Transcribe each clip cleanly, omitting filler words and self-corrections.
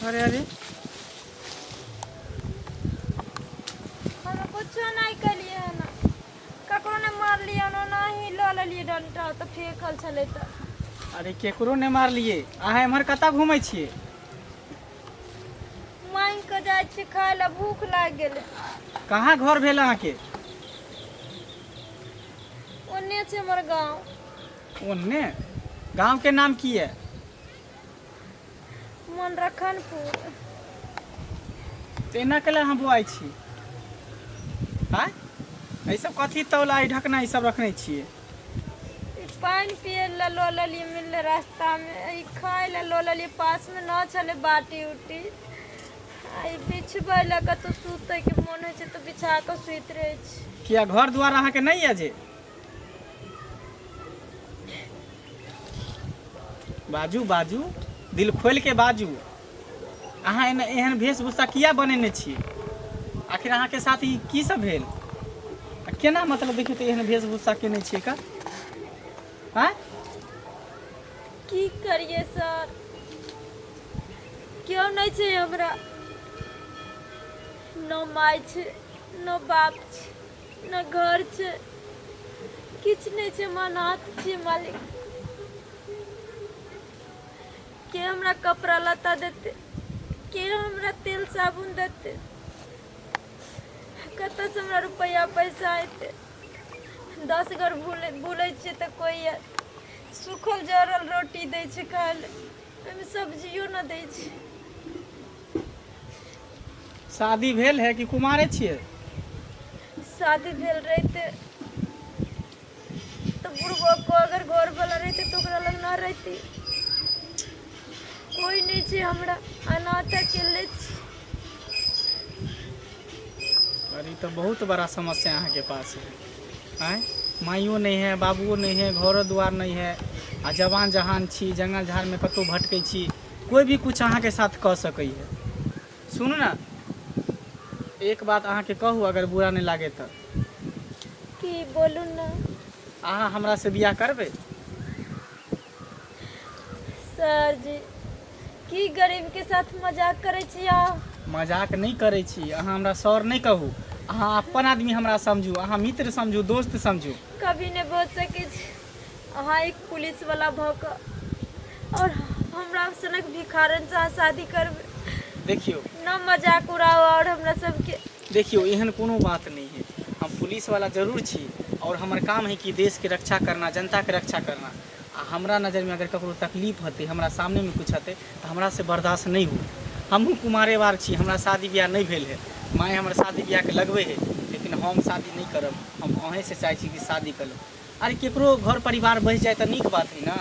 अरे अरे, हम कुछो नहि केलियै हन, ककरो नहि मारलियै हन, ओनाही लऽ लेलियै डंटा, तऽ फेकल छलै तऽ। अरे, केकरो नहि मारलियै? अहाँ एम्हर कतऽ घूमै छियै? मांगि कऽ जाइ छी खाय लए, भूख लागि गेलै। कहाँ घर भेल अहाँके? ओन्ने छै हमर गाँव। ओन्ने गाँवके नाम की है? मनरखनपुर। तऽ एना कैला अहाँ बौआइ छी? आँय, एहि सब कथी तौला, ई ढकना, ई सब रखने छियै? ई पानि पियै लए लऽ लेलियै, मिललै रास्तामे। ई खाय लए लऽ लेलियै, पासमे न छलै बाटी उटी। आ ई बिछबै लए, कतहु सुतैके मोन होइ छै तऽ बिछा कऽ सुति रहै छी। किया, घर दुआर अहाँके नहि यऽ जे? बाजू बाजू, दिल खोलि के बाजू। अहाँ एना एहन वेशभूषा किया बनेने छी? आखिर अहाँके साथ ई की सब भेल आ केना, मतलब देखियौ तऽ एहन वेशभूषा केने छियै का? आँय? की करियै सर, केओ नहि छै हमरा। न माय छै, न बाप छै, न घर छै, किछु नहि छै। हम अनाथ छियै मालिक। के हमरा कपड़ा लत्ता देतै? के हमरा तेल साबुन देतै? कतऽसँ हमरा रुपैआ पैसा अयतै? 10 घर बुलै बुलै छियै तऽ कोइ सूखल जरल रोटी दै छै खाय लए, ओहिमे सब्जियो नहि दै छै। शादी भेल है कि कुमारे छियै? शादी भेल रहितै तऽ बुढ़बो को अगर घरवला रहितै तऽ ओकरा लग न रहिती। कोइ नहि छै हमरा, अनाथ अकेले छी। अरे, ई तऽ बहुत बड़ा समस्या अहाँके पास है। आँय, माइयो नहि है, बाबुओ नहि है, घरो दुआर नहि है आ जवान जहान छी, जंगल झाड़मे कतहु भटकै छी, कोइ भी कुछ अहाँके साथ कऽ सकै है। सुनू ने, एक बात अहाँके कहू, अगर बुरा नहि लागे तऽ। की, बोलू ने। अहाँ हमरासँ बियाह करबै? सर जी, की गरीब के साथ मजाक करै छी अहाँ? मजाक नहि करै छी। अहाँ हमरा सर नहि कहू, अहाँ अपन आदमी हमरा समझू, अहाँ मित्र समझू, दोस्त समझू। कभी नहि भऽ सकै छै। अहाँ एक पुलिस वाला भऽ कऽ और हमरा सनक भिखारन से अहाँ शादी करबै? देखियौ। न मजाक उड़ाओ और हमरा सबके। देखियौ, एहन कोनो बात नहि है। हम पुलिस वाला जरूर छी और हमर काम है कि देशके रक्षा करना, जनताके रक्षा करना। आ हमरा नजरमे अगर ककरो तकलीफ हेतै, हमरा सामनेमे किछु हेतै, तऽ हमरासँ बर्दाश्त नहि होत। हमहूँ कुमारे बार छी, हमरा शादी बियाह नहि भेल है। माय हमर शादी बियाहके लगबै है, लेकिन हम शादी नहि करब। हम अहीँसँ चाहै छी कि शादी कऽ लू। अरे, ककरो घर परिवार बसि जाय तऽ नीक बात हइ ने।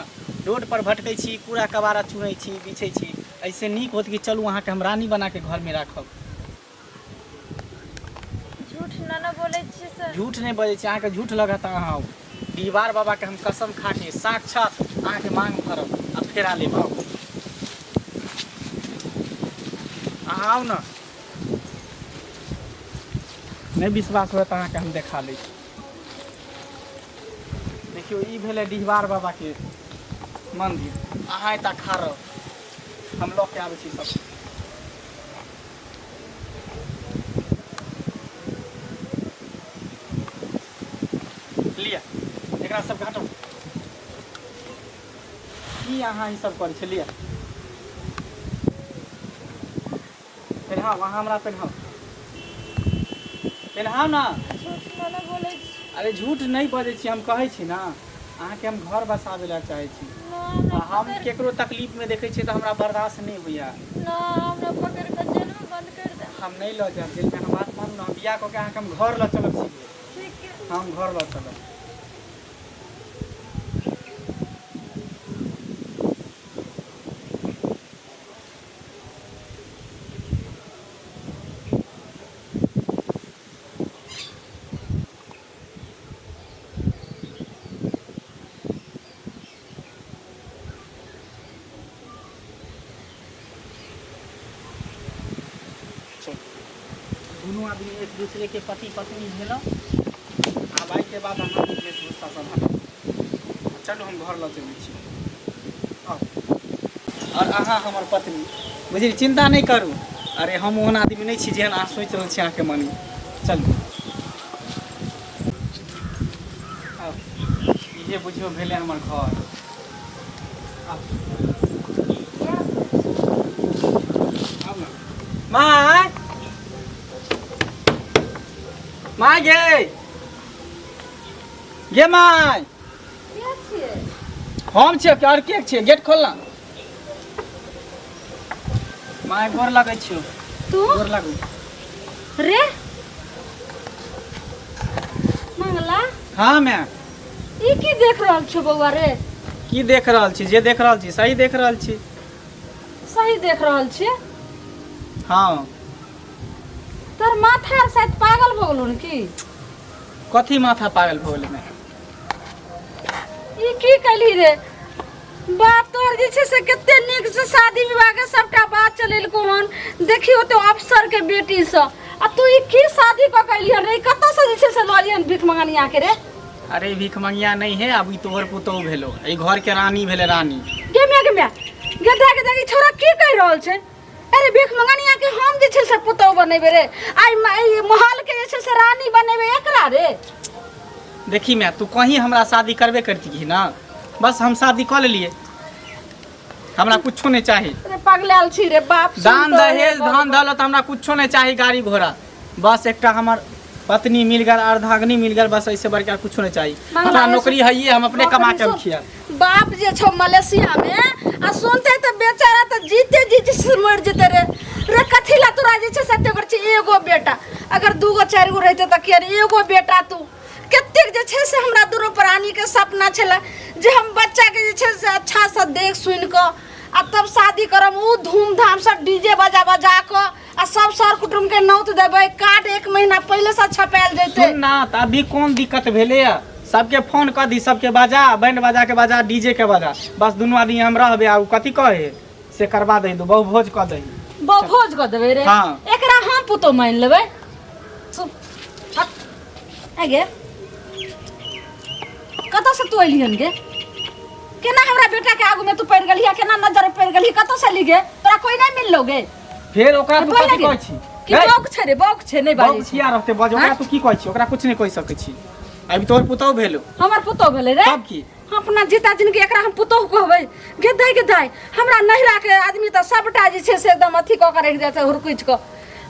रोडपर भटकै छी, कूड़ा कबाड़ा चुनै छी, बिछै छी, एहिसँ नीक होत कि चलू, अहाँके हम रानी बनाके घरमे राखब। झूठ न ने बोलै छियै सर? झूठ नहि बजै छी। अहाँके झूठ लगत तऽ अहाँ आउ। डिहबार बाबाके हम कसम खाके साक्षात अहाँके मांग भरब आ फेरा लेब। आउ, अहाँ आउ ने। नहि विश्वास होयत अहाँके, हम देखा दै छी। देखियौ, ई भेलै डिहबार बाबाके मन्दिर। अहाँ एतऽ खा रहू, हम लऽ के आबै छी सब। लिअ, एकरा सबके हटाउ। की अहाँ ई सब करै छी? लिअ, पेन्हाउ। अहाँ हमरा पेन्हाउ, पेन्हाउ ने। झूठ न ने बोलै छी? अरे, झूठ नहि बजै छी। हम कहै छी ने, अहाँके हम घर बसाबै लए चाहै छी। न हमरा आ हम पकड़ केकरो तकलीफमे देखै छियै तऽ हमरा बर्दाश्त नहि होइए। न हमरा पकड़ कऽ जेलमे बंद कर दे। हम नहि लऽ जायब जेलमे। अहाँ बात मानू ने, हम बियाह कऽ के अहाँके हम घर लऽ चलब सीधे। ठीक है। हम घर लऽ चलब। दुनू आदमी एक दूसरे के पति पत्नी भेलहुँ। आब आइके बाद अहाँ वेशभूषा सब हटाउ। चलू, हम घर लऽ चलै छी। आउ। आओर अहाँ हमर पत्नी। बुझली, चिन्ता नहि करू। अरे हम ओहन आदमी नहि छी जेहन अहाँ सोचि रहल छी अहाँके मनमे। चलू, आउ। इहे बुझियौ भेलै हमर घर। आउ। आउ ने। माय, माय गे, गे my. के छियै? हम छियै, आओर के छियै? गेट खोल ना my. गोर लगै छियौ। तू? गोर लागू। रे मंगला। हाँ मैं। ई की देख रहल छौ बौआ रे? की देख रहल छी? जे देख रहल छी सही देख रहल छी। सही देख रहल छी? हाँ। तोर माथा आर शायद पागल भऽ गेलौ ने की? कथी माथा पागल भऽ गेलै? ई की कैली रे? बाप तोहर जे छै से कते नीक से शादी विवाह के सबटा बात चलेलको हन, देखियो तो अफसर के बेटी से, आ तू ई की शादी कऽ के एलिहन रे? ई कतऽ से जे छै से लऽ एलिहन भीख मंगनिया के रे? अरे भीख मंगिया नहीं है, अब ई तोहर पुतोहु भेलो, ई घर के रानी भेले, रानी। गे म्या, गे म्या, गे देख, देख, ई छोरा की कहि रहल छै? अरे भीख मंगनिया के हम जे छै से पुतोहु बनेबै रे? आइ ई महल के जे छै से रानी बनेबै एकरा रे? देखी मैं, तू कहीं हमरा शादी करबे करती ना, बस हम शादी कऽ लेलिए, हमरा कुछो नहीं चाही। अरे पगलायल छी रे बाप सुन दान तो रे दहेज बाप। धन दौलत हमरा कुछो नहीं चाही, गाड़ी घोड़ा, बस एकटा हमर पत्नी मिल गेल, अर्धांगिनी मिल गेल, बस ऐसे बढ़ के कुछो नहीं चाही। मंगला हमरा ऐसे- नौकरी है, हम अपने कमा के हम खिया। बाप जे छौ मलेशिया में, आ सुनते तऽ बेचारा तऽ जीते जी से मरि जेते रे। रे कथी ला तोरा जे छै से एते छै? एगो बेटा अगर दूगो चारि गो रहिते तऽ किया ने? एगो बेटा तू कतेक जे छै से हमरा दुनू प्राणीके सपना छलै जे हम बच्चाके जे छै से अच्छासँ देख सुनि कऽ आ तब शादी करब, ओ धूमधामसँ डीजे बजा बजा कऽ आ सब सर कुटुम्बके नौत देबै, कार्ड एक महीना पहिलेसँ छपायल जेतै। सुन ना, तऽ अभी कोन दिक्कत भेलै? सबके फोन कऽ दी, सबके बजा, बैंड बजा के बजा, डीजे के बजा, बस दुनू आदमी हम रहबै आ उ कथी कहे से करवा दही, दू बहु भोज कऽ दही। बहु भोज कऽ देबै रे? हाँ। एकरा हम पुतोह मानि लेबै? सुन, हट। आ गे, कतऽसँ तू एलिहन गे? केना हमरा बेटा के आगू में तू पड़ि गेलही आ केना नजर पड़ि गेलही? कतऽसँ एली गे? तोरा कोई नहि मिललो गे? फेर ओकरा तू बोल कथी गे। कहै छी? कि हे, बौक छै रे, बौक छै, नहि बाजै बौक छै। किया रहतै? बज, ओकरा आँय? तू की कहै छी? ओकरा कुछ नहि कहि सकै छी, अभी तोहर पुतहु भेलो। हमर पुतोह भेलै रे? तब की? हम अपना जीता जिनगी एकरा हम पुतोह कहबै? गे दाइ, गे दाइ, हमरा नैहरा के आदमी तऽ सबटा जे छै से एकदम अथी कऽ के रखि जाइ छै हुरकुचि कऽ।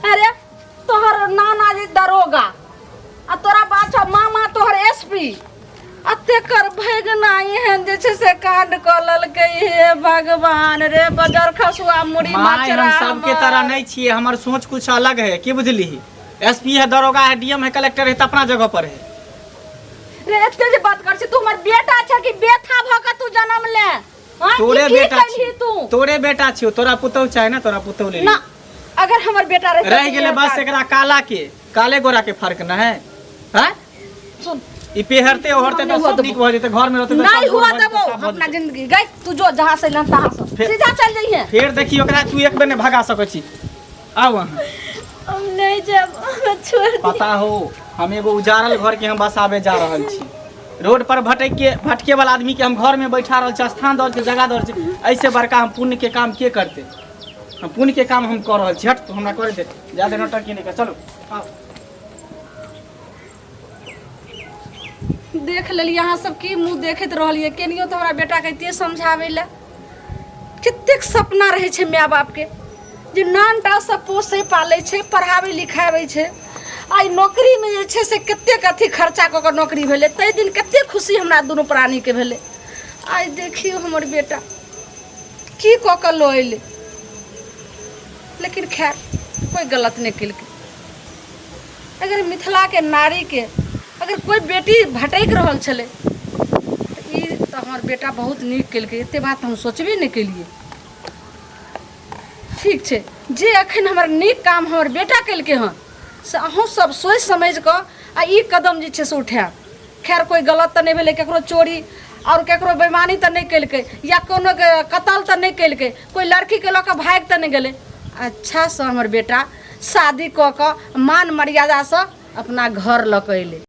अरे तोहर नाना जे दरोगा आ तोरा बात छौ मामा तोहर एस पी, आ तेकर भगना एहन जे छै से कांड कऽ लेलकै। हे भगवान रे, बजर खसुआ मुड़ी माय, हम मचरा सबके तरह नहीं छिए, हमर सोच कुछ अलग है, की बुझली? एसपी है, दरोगा है, डीएम है, कलेक्टर है, तो अपना जगह पर है। रे एते जे बात कर छी, तू हमर बेटा छै कि बेथा भऽ के तू जन्म ले? हाँ, ई तोरे की बेटा कैलही छी तू? तोरे बेटा छियो, तोरा पुतहु चाहे ना, तोरा पुतहु ले। ना, अगर हमर बेटा रहितै रह तऽ गेलै इएह बस काज। एकरा काला के काले गोरा के फर्क न है, हैं? सुन, ई पेहरते ओहरते नहीं तऽ हुआ सब देबो। नीक भऽ जेतै, घर में रहतै तऽ नहीं सब गोर हुआ भऽ जेतै, देबो सब भऽ अपना जेतै। जिंदगी गई। तू जो जहाँ से अइलन तहाँ से सीधा चल जइहे। फेर देखी, ओकरा तू एक बेर नहि भगा सकै छी। आउ अहाँ। हम नहीं जाब, हमरा छोड़ दे। पता हो, हम एगो उजाड़ल घर के हम बसाबे जा रहल छी। रोड पर भटक के भटके वाला आदमी के हम घर में बैठा रहल छी, स्थान दऽ रहल छी, जगह दऽ रहल छी। ऐसे बड़का हम पुण्य के काम के करते? हम पुण्य के काम हम कऽ रहल छी। हट, तू हमरा करे दे, ज्यादा नौटंकी नहीं कर। चलो आओ। देख लेलियै अहाँ सब की मुँह देखैत रहलियै। केनियो तऽ हमरा बेटाके एते समझाबै लए। कतेक सपना रहै छै माय बापके जे नानटासँ पोसै पालै छै, पढ़ाबै लिखाबै छै। आइ नौकरीमे जे छै से कतेक अथी खर्चा कऽ कऽ नौकरी भेलै, ताहि दिन कतेक खुशी हमरा दुनू प्राणीके भेलै। आइ देखियौ हमर बेटा की कऽ कऽ लऽ अयलै। लेकिन खैर, कोइ गलत नहि केलकै। अगर मिथिलाके नारीके अगर कोइ बेटी भटकि रहल छलै तऽ ई तऽ हमर बेटा बहुत नीक केलकै। एतेक बात हम सोचबे नहि केलियै। ठीक छै, जे एखन हमर नीक काम हमर बेटा केलकै हँ से अहूँ सब सोचि समझि कऽ आ ई कदम जे छै से उठायब। खैर, कोइ गलत तऽ नहि भेलै, ककरो चोरी आओर ककरो बेईमानी तऽ नहि केलकै या कोनोके कतल तऽ नहि केलकै, कोइ लड़कीके लऽ कऽ भागि तऽ नहि गेलै। अच्छासँ हमर बेटा शादी कऽ कऽ मान मर्यादासँ अपना घर लऽ कऽ अयलै।